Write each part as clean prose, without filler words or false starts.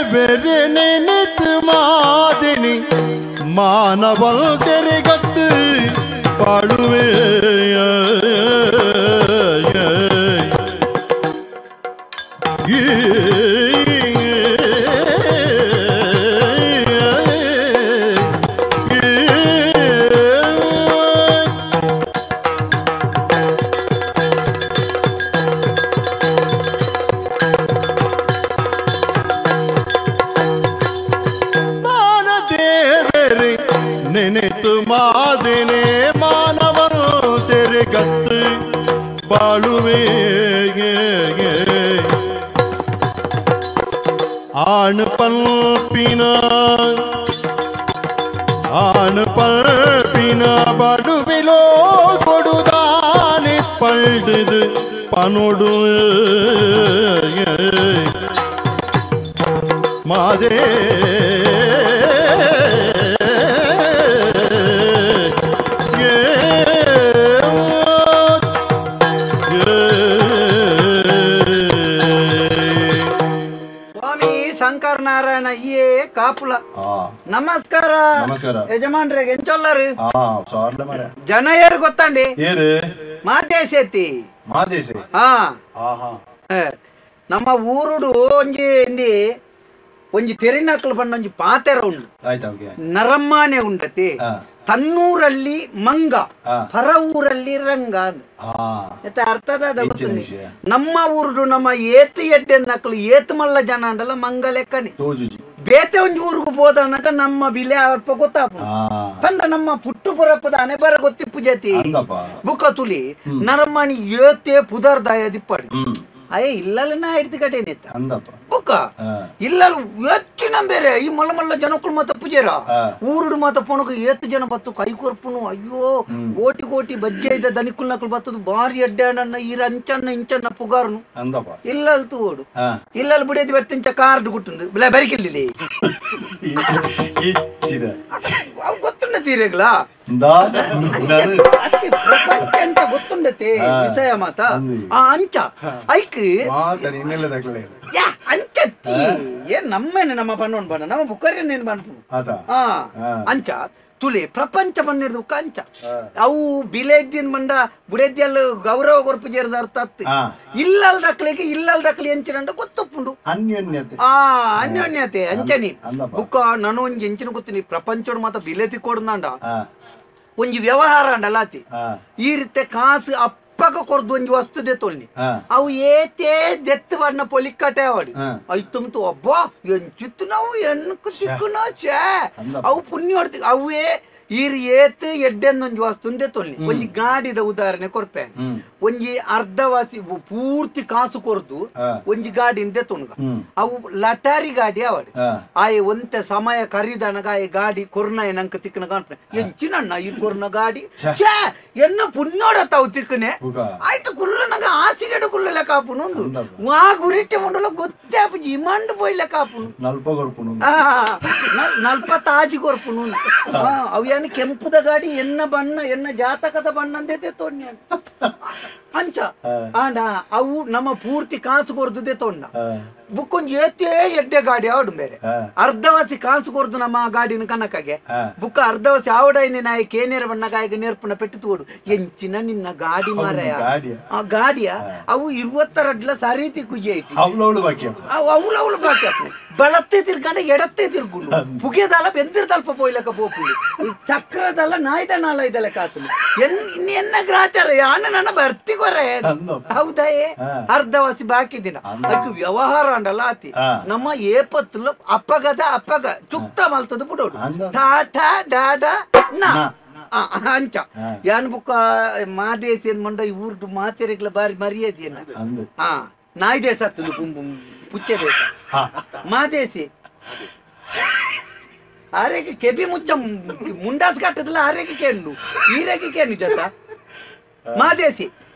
ದೇವರೇ ನೆನೆತು ಮಾದಿನಿ ಮಾನವಲ್ ತೆರೆಗತ್ತು ಬಾಳುವೆ ಮಾದಿನೇ ಮಾನವರು ತೆರೆಗತ್ತು ಬಾಳುವೆ ಆಣು ಪಲ್ಪಿನ ಆಣು ಪಲ್ಪಿನ ಬಡುವಿಲೋ ಕೊಡುದಾನೆ ಪಳ್ಳಿದು ಪನೊಡು ಮಾದೇ ಶಂಕರನಾರಾಯಣ ಏ ಕಾಪುಲ ನಮಸ್ಕಾರ ಯಜಮಾನ್ರೆ ಎಂಚೊಲ್ಲರು ಜನ ಏರು ಗೊತ್ತಂಡಿ ಮಾದೇಶಿ ನಮ್ಮ ಊರುಡು ಒಂಜಿ ಇಂದಿ ಒಂಜಿ ತೆರಿನಕ್ಲು ಬಂಡ ಒಂಜಿ ಪಾತೆರ ಉಂಡು ನರಮ್ಮಾನೆ ಉಂಡತಿ ತನ್ನೂರಲ್ಲಿ ಮಂಗ ಪರ ಊರಲ್ಲಿ ರಂಗ ಅರ್ಥದ ನಮ್ಮ ಊರುಡು ನಮ್ಮ ಏತು ಎಡ್ಡೆ ನಕ್ಲು ಏತು ಮಲ್ಲ ಜನ ಅಂಡಲ್ಲ ಮಂಗ ಲೆಕ್ಕನೆ ಬೇತೆ ಒಂಜಿ ಊರುಗು ಹೋದನಕ ನಮ್ಮ ಬಿಲೆ ಅಲ್ಪ ಗೊತ್ತಾಪ ಪಂಡ ನಮ್ಮ ಪುಟ್ಟು ಪುರಪ್ಪದ ಅನೆ ಬರ ಗೊತ್ತಿಪ್ಪು ಜತಿ ಬುಕ್ಕ ತುಲಿ ನರಮ್ಮಣಿ ಏತೆ ಪುದರ್ದಾಯ ದಿಪ್ಪಡಿ ಅಯ್ಯ ಇಲ್ಲಲ್ಲ ನಾ ಹಿಡ್ದು ಕಟೇನಿತ್ತ ಬುಕ್ಕ ಇಲ್ಲಲ್ಲ ಎತ್ತಿನ ಬೇರೆ ಈ ಮಲ್ಲ ಮಲ್ಲ ಜನಕ್ಕಳು ಮಾತ ಪೂಜೆರ ಊರುಡು ಮಾತ ಪೊಣಗ ಏತು ಜನ ಬತ್ತು ಕೈ ಕೊರ್ಪುನು ಅಯ್ಯೋ ಕೋಟಿ ಕೋಟಿ ಬಜ್ಜೆ ಇದ್ದ ದನಿಕುಲ್ ನಕಲು ಬತ್ತದು ಬಾರಿ ಎಡ್ಡೆ ಅಣ್ಣ ಈ ಅಂಚನ್ನ ಇಂಚನ್ನ ಪುಗಾರ್ನು ಇಲ್ಲಲ್ ತೂಡು ಇಲ್ಲಲ್ ಬಿಡಿಯದು ಬತ್ತಿಂಚ ಕಾರ್ಡ್ ಗುಟ್ಟುಂದು ಬಿಲ ಬರಿಕಿಲ್ಲಿ ಅವು ಗೊತ್ತುಂಡ ತೀರೆಗ್ಲಾ ಪ್ರಪಂಚ ಗೊತ್ತುಂಡತೆ ವಿಷಯ ಮಾತ ಆ ಅಂಚ ಐಕ್ ಅಂಚತ್ತಿ ಏನ್ ನಮ್ಮೇನೆ ನಮ್ಮ ಬಣ್ಣೋನ್ ಬಣ್ಣ ನಮ್ಮ ಬುಕ್ಕರ್ಯನ್ನೇನು ಬಣ್ಣ ಅಂಚ ತುಳಿ ಪ್ರಪಂಚ ಬಣ್ಣ ಅಂಚ ಅವು ಬಿಲೆದ್ದಿನ ಮಂಡ ಬುಡೆದ್ದಿಯಲ್ಲ ಗೌರವ ಕೊರ್ಪು ಜೇರ್ದ ಅರ್ಥ ಅತ್ತು ಇಲ್ಲಲ್ ದಕ್ಲಿಗೆ ಇಲ್ಲಲ್ ದಕ್ಲಿ ಎಂಚಿನಂಡ ಗೊತ್ತುಪ್ಪುಂಡು ಅನ್ಯೋನ್ಯತೆ ಆ ಅನ್ಯೋನ್ಯತೆ ಅಂಚನಿ ಬುಕ್ಕ ನಾನು ಒಂಜಿ ಎಂಚಿನ ಗೊತ್ತಿನಿ ಪ್ರಪಂಚೋಡು ಮಾತ ಬಿಲೆ ತಿಕ್ಕೊಡ್ದಂಡ ಒಂಜಿ ವ್ಯವಹಾರ ಅಂಡಲ್ಲ ಆತಿ ಈ ರೀತಿ ಕಾಸು ಅಪ್ಪಗ ಕೊರ್ದು ಒಂಜಿ ವಸ್ತು ದೆತ್ತೊಳ್ನಿ ಅವು ಏತೇ ದೆತ್ತು ಬಣ್ಣ ಪೊಲಿಕ್ಕಟೆ ಅವಡಿ ಐತುಂತು ಒಬ್ಬ ಎಂಚಿತ್ತು ನಾವು ಎನ್ಕು ಸಿಕ್ಕುನೋ ಛೇ ಅವು ಪುಣ್ಯ ಹೊಡ್ತಿ ಅವೇ ಈರ್ ಏತ್ ಎಡ್ಡೆಂದೊಂಜಿ ವಸ್ತು ದೆತ್ತೊಳ್ನಿ ಒಂಜಿ ಗಾಡಿದ ಉದಾಹರಣೆ ಕೊರ್ಪೆ ಒಂಜಿ ಅರ್ಧವಾಸಿ ಪೂರ್ತಿ ಕಾಸು ಕೊರ್ದು ಒಂಜಿ ಗಾಡಿನ ದೆತ್ತೊಣ್ಗ ಅವು ಲಟಾರಿ ಗಾಡಿ ಅವಡಿ ಆಯ್ ಒಂತೆ ಸಮಯ ಕರಿದನಗ ಆಯ್ ಗಾಡಿ ಕೊರ್ನ ನಂಕ ತಿಕ್ಕನ ಕಾಣ್ಪೆ ಎಂಚಿನಣ್ಣ ಈ ಕೊರ್ನ ಗಾಡಿ ಛೇ ಎನ್ನ ಪುಣ್ಯೋಡ ತಾವು ತಿಕ್ಕನೆ ಆಯ್ತು ಕುಲ್ಲನಗ ಆಸಿಗೆಡು ಕುಲ್ಲ ಕಾಪುನು ಒಂದು ಆ ಗುರಿಟ್ಟೆ ಉಂಡಲ ಗೊತ್ತೇ ಆಪುಜಿ ಇಮಂಡು ಪೋಯ್ಲೆ ಕಾಪುನು ನಲ್ಪ ತಾಜಿ ಕೊರ್ಪುನು ಅವು ಏನು ಕೆಂಪುದ ಗಾಡಿ ಎನ್ನ ಬಣ್ಣ ಎನ್ನ ಜಾತಕದ ಬಣ್ಣ ಅಂದೇ ತೊಣ್ಣ ಅಂಚ ಆಂಡ ಅವು ನಮ್ಮ ಪೂರ್ತಿ ಕಾಸು ಕೊರ್ದುದೇ ತೊಂಡ ಬುಕ್ಕೊಂಜಿ ಏತೇ ಎಡ್ಡೆ ಗಾಡಿ ಆವಡು ಬೇರೆ ಅರ್ಧವಾಸಿ ಕಾಸು ಕೊರ್ದು ನಮ್ಮ ಗಾಡಿನ ಕನಕಗೆ ಬುಕ್ಕ ಅರ್ಧವಾಸಿ ಆವಡೈನಿ ನಾಯಿ ಕೇನೇರ ಬಣ್ಣ ಗಾಯಕ ನೇರ್ಪುನ ಪೆಟ್ಟು ತೋಡು ಎಂಚಿನ ನಿನ್ನ ಗಾಡಿ ಮಾರಾಯ ಆ ಗಾಡಿಯ ಅವು ಇರುವತ್ತರಡ್ಲ ಸರೀತಿ ಕುಜಿ ಐತಿ ಅವಳು ಬಾಕಿ ಬಳತ್ತೆ ತಿರ್ಗಂಡ ಎಡತ್ತೆ ತಿರ್ಗುಂಡು ಪುಗೆದಲ್ಲ ಬೆಂದಿರ್ದಲ್ಪ ಪೋಯ್ಲಕ ಪೋಪುಂಡು ಚಕ್ರದಲ್ಲ ನಾಯ್ದ ನಾಲ ಇದಲ್ಲ ಕಾತುಂಡು ಎನ್ನ ಗ್ರಾಚಾರ ಯಾನ ನನ್ನ ಬರ್ತಿ ಕೊರೆ ಹೌದಾ ಅರ್ಧವಾಸಿ ಬಾಕಿ ದಿನ ಅದಕ್ಕೆ ವ್ಯವಹಾರ ಅಂಡಲ್ಲ ಆತಿ ನಮ್ಮ ಏಪತ್ತುಲ್ಲ ಅಪ್ಪಗದ ಅಪ್ಪಗ ಚುಕ್ತ ಮಲ್ತದ ಬಿಡೋಡು ಟಾಟಾ ಡಾಡಾ ನಾ ಅಂಚ ಯಾನ್ ಬುಕ್ಕ ಮಾದೇಸಿ ಮಂಡ ಈ ಊರ್ಡು ಮಾತೆರೆಗ್ಲ ಬಾರಿ ಮರ್ಯಾದೆಯನ್ನ ಹಾ ನಾಯಿ ದೇಶ ಆತದು ಪುಚ್ಚೆ ದೇಶ ಮಾದೇಸಿ ಆರೇಗೆ ಕೆಬಿ ಮುಚ್ಚ ಮುಂಡಾಸ್ ಕಟ್ಟದಲ್ಲ ಆರೇಗೆ ಕೆಂಡು ಈರೇಗೆ ಕೆಂಡು ಜೊತ ಮಾದೇಸಿ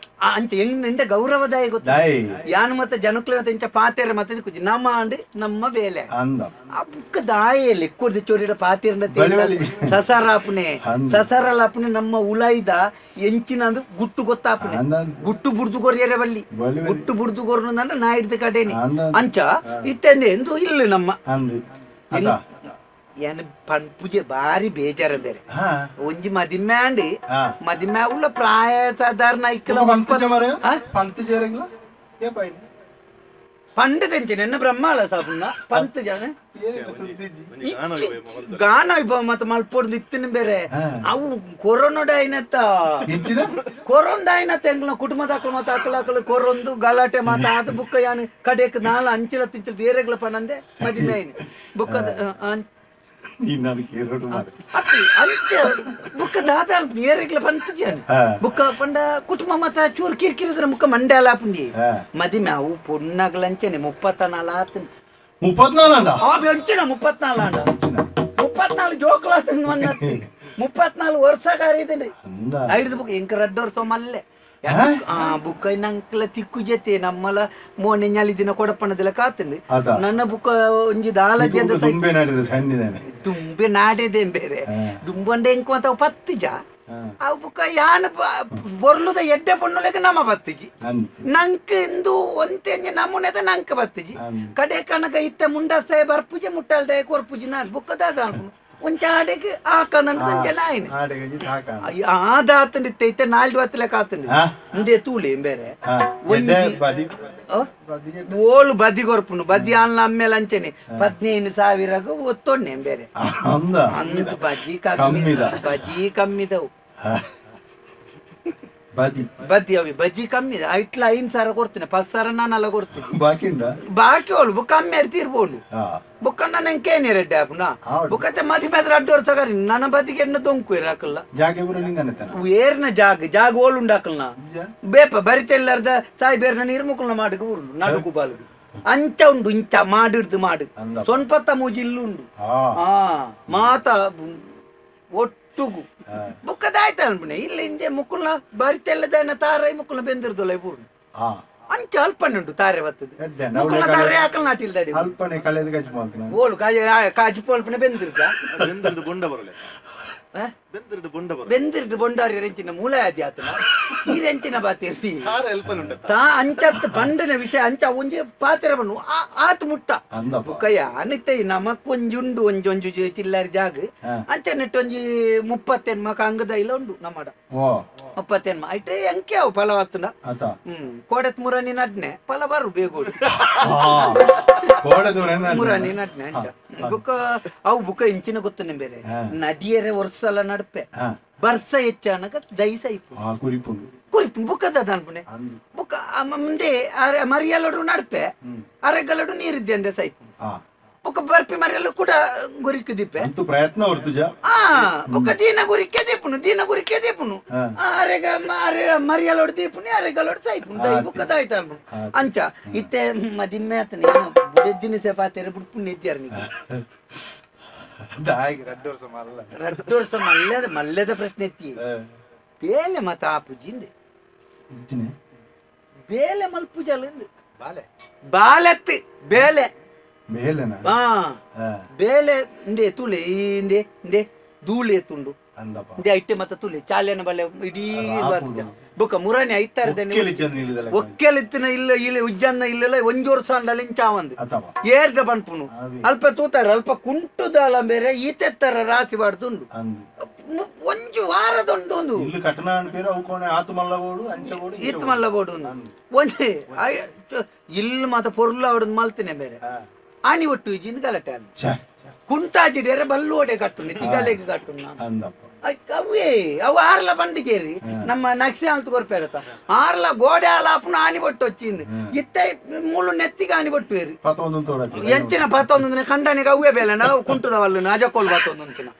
ಅಂಚ ಎಂಗ ಗೌರವದಾಯ ಗೊತ್ತ ಯಾನು ಮತ್ತೆ ಜನಕ್ಲೆ ಮತ್ತೆ ಇಂಚ ಪಾತೇರ ಮತ್ತೆ ನಮ್ಮ ಅಂಡ್ ನಮ್ಮ ಬೇಲೆ ಆ ಬುಕ್ಕ ದಾಯಲ್ಲಿ ಕುರ್ದು ಚೋರಿಡ ಪಾತೇರ್ನ ಸಸರಾಪನೆ ಸಸರಲಾಪನೆ ನಮ್ಮ ಉಲಾಯ್ದ ಎಂಚಿನ ಗುಟ್ಟು ಗೊತ್ತಾಪನೆ ಗುಟ್ಟು ಬುಡ್ದು ಕೊರಿಯರೆ ಬಲ್ಲಿ ಗುಟ್ಟು ಬುಡ್ದು ಕೊರ್ನು ನಾ ಹಿಡ್ದು ಕಡೇನಿ ಅಂಚ ಇತ್ತೆಂದೆ ಎಂದು ಇಲ್ಲ ನಮ್ಮ ಏನು ಪೂಜೆ ಬಾರಿ ಬೇಜಾರಂದರೆ ಒಂಜಿ ಮದಿಮೆ ಅಂಡಿ ಮದಿಮೆ ಉಳ್ಳ ಪ್ರಾಯ ಸಾಧಾರಣ ಐಕ್ಲ ಪಂಡ ತೆಂಚಿನ ಎನ್ನ ಬ್ರಹ್ಮಾಲ ಸಾಪುನ ಪಂತ ಜನ ಗಾನ ವೈಭವ ಮತ್ತೆ ಮಲ್ಪೊಡ್ದು ಇತ್ತಿನ ಬೇರೆ ಅವು ಕೊರೋನೋಡ ಐನತ್ತ ಕೊರೋಂದ ಐನತ್ತ ಎಂಗ್ಲ ಕುಟುಂಬದ ಮತ್ತೆ ಅಕ್ಕಲ ಅಕ್ಕಲ ಕೊರೊಂದು ಗಲಾಟೆ ಮಾತ ಅದು ಬುಕ್ಕ ಯಾನು ಕಡೆಕ್ ನಾಲ್ ಅಂಚಿಲ ತಿಂಚಿಲ ದೇರೆಗ್ಲ ಪಣಂದೆ ಮದಿಮೆ ಐನ ಬುಕ್ಕ ಬುಕ್ಕ ದಾದ ಏರೆಗ್ಲ ಪಂತ ಬುಕ್ಕ ಪಂಡ ಕುಟುಂಬ ಮತ ಚೂರು ಕಿರ್ಕಿರಿದ್ರ ಮುಕ್ಕ ಮಂಡ್ಯಾಲ ಪುಂಡಿ ಮದಿಮೆ ಅವು ಪೊಣ್ಣಗ್ಲಂಚನೆ 34 ಆತನ 34 34 34 ಜೋಕ್ಲಾತನ ಮನ್ನತ್ತಿ 34 ವರ್ಷ ಕಾರಿದ್ದೀನಿ ಐದು ಬುಕ್ ಎಂಕ ರಡ್ಡು ವರ್ಷ ಮಲ್ಲೆ ಬುಕ್ಕ ನಂಕಲ ತಿಕ್ಕು ಜೊತೆ ನಮ್ಮಲ ಮೋನೆ ñali ದಿನ ಕೊಡಪ್ಪಣದೆಲ್ಲ ಕಾತಂದು ನನ್ನ ಬುಕ್ಕ ಒಂಜಿ ದಾಲದ್ಯಂತ ದುಂಬೆ ನಾಡೆದೆ ಬೇರೆ ದುಂಬಂಡೆ ಎಂಕು ಅಂತ ಪತ್ತಿಜ ಅವು ಬುಕ್ಕ ಯಾನ ಬೊರ್ಲುದ ಎಡ್ಡೆ ಪೊಣ್ಣುಲೆಗ ನಮ್ಮ ಬತ್ತಿಜಿ ನಂಕ್ ಇಂದು ಒಂತೆ ನಮೂನೆದ ನಂಕ್ ಬತ್ತಿಜಿ ಕಡೆ ಕನಕ ಇತ್ತ ಮುಂಡಾಸಾಯ ಬರ್ಪುಜೆ ಮುಟ್ಟಲ್ದಾಯ ಕೊರ್ಪುಜಿ ನಾನು ಬುಕ್ಕದ ಒಂಚಾಡೆಗೆ ಆಕಂದ ನಾಯಿನ ಆದಾತಂಡಿತ್ತೆ ಇತ್ತೆ ನಾಲ್ಡು ಹತ್ತಲೆ ಕಾತಂడి ಇಂದೇ ತೂಳಿ ಬೇರೆ ಓಳು ಬದಿ ಕೊರ್ಪುನು ಬದಿ ಅಲ್ಲ ಅಮ್ಮೇಲೆ ಅಂಚೆನೆ 15,000 ಒತ್ತೊಣ್ಣೆ ಬೇರೆ ಅಂದ್ ಬಜಿ ಕಮ್ಮಿ ಬಜಿ ಕಮ್ಮಿದವು ಬದಿ ಅವಿ ಬಜ್ಜಿ ಕಮ್ಮಿ ಇಟ್ಲ 5,000 ಕೊಡ್ತೀನಿ 10,000 ನಾನೆಲ್ಲ ಕೊಡ್ತೀನಿ ಬಾಕಿ ಬಾಕಿ ಓಳು ಬುಕ್ಕ ಕಮ್ಮಿ ತೀರ್ಬೋದು ಬುಕ್ಕ ನನ್ನ ಕೇನಿ ರೆಡ್ಡಿ ಆಪುನ ಬುಕ್ಕತ್ತೆ ಮದಿ ಮೇಲೆ ಅಡ್ಡು ವರ್ಷ ಕರಿ ನನ್ನ ಬದಿಗೆ ಎಣ್ಣೆ ದೊಂಕು ಇರಾಕಲ್ಲ ಏರ್ನ ಜಾಗ ಜಾಗ ಓಳು ಉಂಡಾಕಲ್ನ ಬೇಪ ಬರಿತೆಲ್ಲರ್ದ ಸಾಯಿ ಬೇರ್ನ ನೀರು ಮುಕ್ಕಲ್ನ ಮಾಡಕ್ಕೆ ಊರು ನಡುಕು ಬಾಲುಗು ಅಂಚ ಉಂಡು ಇಂಚ ಮಾಡಿಡ್ದು ಮಾಡು ಸೊನ್ಪತ್ತ ಮೂಜಿ ಇಲ್ಲುಂಡು ಮಾತ ಒಟ್ಟುಗು ಬುಕ್ಕದಾಯ್ತ ಅನ್ಪುಣೆ ಇಲ್ಲ ಹಿಂದೆ ಮುಕ್ಕುಲ್ನ ಬರಿತೆಲ್ಲದನ್ನ ತಾರೈ ಮುಕ್ಕುಲ್ನ ಬೆಂದಿರ್ದಲ್ಲ ಪೂರ್ಣ ಅಂಚ ಅಲ್ಪನೆ ಉಂಟು ತಾರೆ ಬರ್ತದೆ ಮುಕ್ಕುಲ್ನ ತಾರೆ ಹಾಕಲ್ ನಾಟಿಲ್ದಾಡಿ ಅಲ್ಪನೆ ಕಳೆದ ಕಾಜಿ ಮಾಲ್ತನ ಓಳು ಕಾಜಿ ಕಾಜಿ ಪೋಲ್ಪನೆ ಬೆಂದಿರ್ದ ಬೆಂದಿರ್ದು ಬೊಂಡ ಬರಲೆ ಬೆಂದಿರ್ದು ಬೊಂಡ ಬರ ಬೆಂದಿರ್ದು ಬೊಂಡಾರಿ ರೆಂಚಿನ ಮೂಲ ಆದಿ ಆತನ ಈ ರೆಂಚಿನ ಬಾತೇರಿ ತಾ ಅಂಚತ್ ಬಂಡನ ವಿಷಯ ಅಂಚ ಒಂಜಿ ಪಾತ್ರೆ ಬಣ್ಣು ಆತ ಮುಟ್ಟ ಬುಕ್ಕಯ್ಯ ಅನಿತ್ತೆ ನಮಕ್ ಒಂಜಿ ಉಂಡು ಒಂಜಿ ಒಂಜಿ ಚಿಲ್ಲಾರಿ ಜಾಗ ಅಂಚ ನೆಟ್ಟು ಒಂಜಿ 38 ಮಕ ಅಂಗದ ಇಲ್ಲ ಉಂಡು ನಮ್ಮಡ 38 ಐಟೆ ಅಂಕೆ ಅವು ಫಲವತ್ತನ ಕೋಡತ್ ಮುರಾನಿ ನಡ್ನೆ ಫಲ ಬರು ಬೇಗೋಡು ಮುರಾನಿ ನಡ್ನೆ ಅಂಚ ಬುಕ್ಕ ಅವು ಬುಕ್ಕ ಇಂಚಿನ ಗೊತ್ತು ಬೇರೆ ನಡಿಯರೆ ವರ್ಷಲ ನಡ್ಪೆ ಬರ್ಸ ಹೆಚ್ಚಾನಕ ದೈಸ ಇಪ್ಪು ಕುರಿಪು ಬುಕ್ಕದ ಅನ್ಪುನೆ ಬುಕ್ಕ ಮುಂದೆ ಮರಿಯಲಡು ನಡ್ಪೆ ಅರೆಗಲಡು ನೀರಿದ್ದೆ ಅಂದೆ ಸೈಪು ಬುಕ್ಕ ಬರ್ಪಿ ಮರಿಯಲು ಕೂಡ ಗುರಿಕು ದಿಪ್ಪೆ ಪ್ರಯತ್ನ ಹೊರ್ತುಜ ಬುಕ್ಕ ದೀನ ಗುರಿಕೆ ದೀಪುನು ದೀನ ಗುರಿಕೆ ದೀಪುನು ಅರೆಗ ಅರೆ ಮರಿಯಲೋಡು ದೀಪುನಿ ಅರೆಗಲೋಡು ಸೈಪುನು ದೈ ಬುಕ್ಕದ ಆಯ್ತು ಅನ್ಪುನು ಅಂಚ ಇತ್ತೆ ಮದಿಮ್ಮೆ ಆತನ ಏನು ಬುಡೆದ್ದಿನ ಸೆಪಾತೇರೆ ಬುಡ್ಪು ನಿದ್ಯಾರ ನೀವು ರಡ್ಡು ವರ್ಷ ಮಲ್ಲೆದ ಮಲ್ಲೆದ ಪ್ರಶ್ನೆ ಎತ್ತಿ ಬೇಲೆ ಮತ ಆಪುಜಿಂದೆ ಬೇಲೆ ಮಲ್ಪುಜಲ ಬಾಲೆತ್ತಿ ಬೇಲೆ ಬೇಲೆ ಇಂದೆ ತುಲೆ ಇಂದೆ ಇಂದೆ ಧೂಳಿ ಎತ್ತುಂಡು ಇಂದೆ ಐಟೆ ಮತ್ತ ತುಲೆ ಚಾಲೆನ ಬಲೆ ಇಡೀ ಬುಕ್ಕ ಮುರಾಣಿ ಐತಾರದೇನೆ ಒಕ್ಕೆಲಿತ್ತಿನ ಇಲ್ಲ ಇಲ್ಲಿ ಉಜ್ಜನ್ನ ಇಲ್ಲೆಲ್ಲ ಒಂಜಿ ವರ್ಷ ಅಂಡಲ್ಲಿ ಇಂಚಾವಂದು ಏರ್ಡ ಪನ್ಪುನು ಅಲ್ಪ ತೂತಾರೆ ಅಲ್ಪ ಕುಂಟುದಾಲ ಬೇರೆ ಈತೆತ್ತರ ರಾಸಿ ಬಾಡ್ದುಂಡು ಒಂಜಿ ವಾರದೊಂಡು ಒಂದು ಈತ್ ಮಲ್ಲಬೋಡು ಒಂಜಿ ಇಲ್ಲಿ ಮಾತ ಪೊರ್ಲು ಅವಡೊಂದು ಮಲ್ತಿನ ಬೇರೆ ಆನಿ ಒಟ್ಟು ಇಜ್ಜಿಂದ ಗಲಾಟೆ ಕುಂಟಾಜಿಡೇರೆ ಬಲ್ಲು ಒಡೆ ಕಟ್ಟುನಿ ತಿಗಲೆಗೆ ಕಟ್ಟುನ ಅವೇ ಅವು ಆರ್ಲ ಬಂಡಿಗೇರಿ ನಮ್ಮ ನಕ್ಸೆ ಅಂತ ಕೊರ್ಪೇರತ ಆರ್ಲ ಗೋಡೆ ಆಲಾಪುನ ಆನಿ ಬೊಟ್ಟು వచ్చిಂది ಇತ್ತೆ ಮುಳ್ಳು ನೆತ್ತಿಗೆ ಆನಿ ಬೊಟ್ಟು ಏರಿ ಎಂಚಿನ ಪತ್ತೊಂದು ಖಂಡನಿಗೆ ಅವೇ ಬೇಲೆ ನಾವು ಕುಂಟುದವಲ್ಲ ಅಜಕೋಲ್ ಪತ್ತೊಂದು